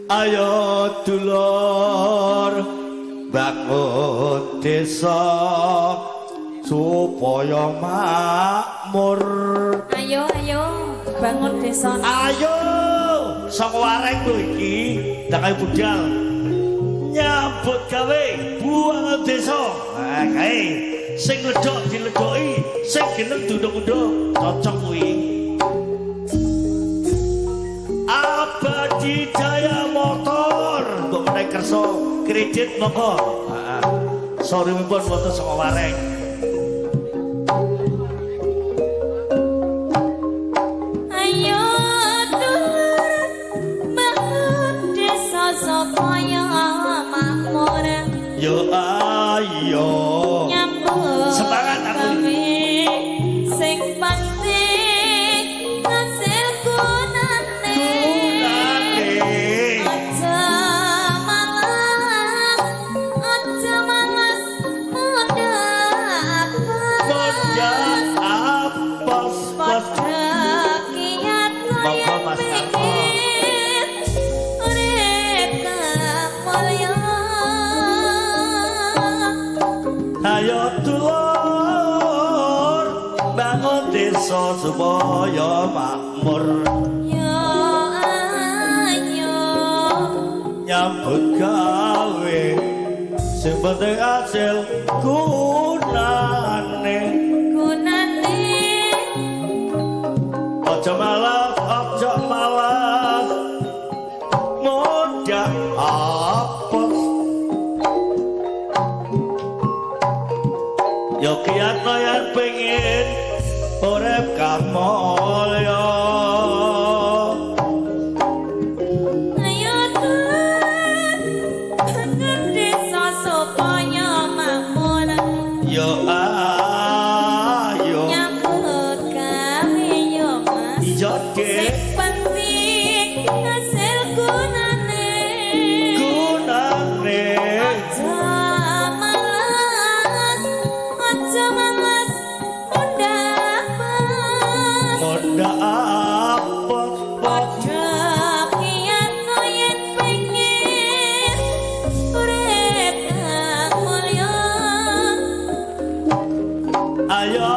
Ayo dulur bangun desa supaya makmur. Ayo ayo bangun desa. Ayo saka wareng lho iki, ndang ayo budal. Nyambut gawe buang desa. Nah, kae sing ledok diledoki, sing gelem diundang-undang, cocok kuwi. Abadi Jaya Motor, mbok menawi kersa kredit monggo. Heeh. Sorry pun wonten saka wareng. Ayo dulur bangun desa supaya makmur. Yo ayo. Nyambut Semangat aku. gawe sing pasti hasil gunane. Gunane. Aja malas, aja malas muda Modal apos pos. Padha kiat Monggo, yen Mas Narto. pengin urip kamulya. Ayo dulur bangun desa supaya makmur. Yo ayo Nyambut gawe sing penting hasil gunane. Gunane. Aja malas, aja malas, modal apos. Yo kiat yen pengin urip kamulya. Ayo dulur bangun desa supaya makmur. Yo ayo. Nyambut gawe yo Mas. Iya Sing Dik. Penting hasil gunane. Gunane. Aja malas, aja malas mundak pas. Modal apos pos. Padha kiat yen pengin urip kamulya. Ayo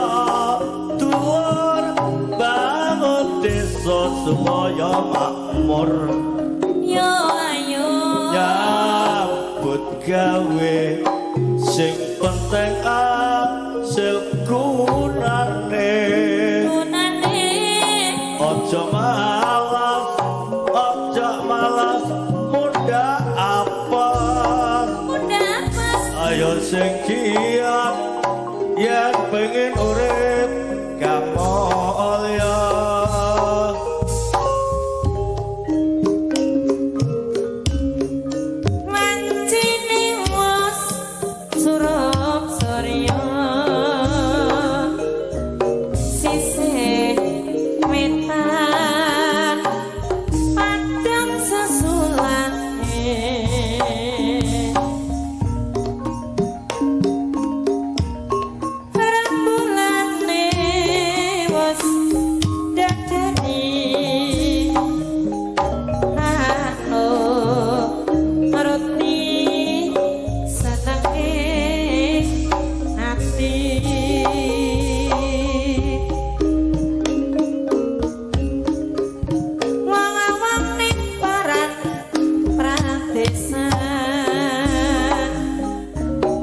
dulur bangun desa supaya makmur. Yo ayo. Nyambut gawe sing penting hasil gunane. Gunane. Aja malas, aja malas, muda apes. Mundak pas. Ayo sing kiat yen pengen urip kamulya. Wancine wis surup surya sisih wetan padang sesulane. Rembulane wis dadani anu roti senenge ati. Wong-wong ning paran pradesan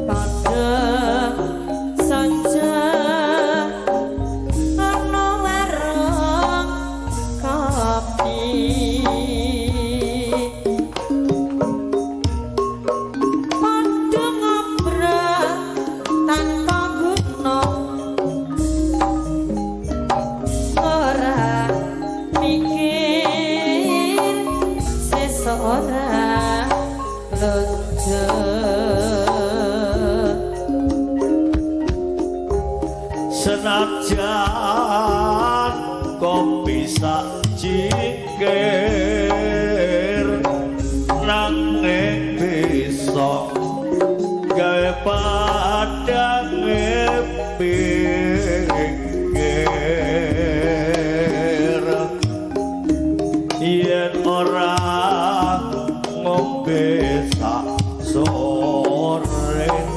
padha saja ana warung kopi. Padha ngobrol tanpa guna ora mikir sesuk ora blonjo. Senajan kopi sak cingkir nanging bisa gawe padange pinggir. Yen ora Ngombe sak sore.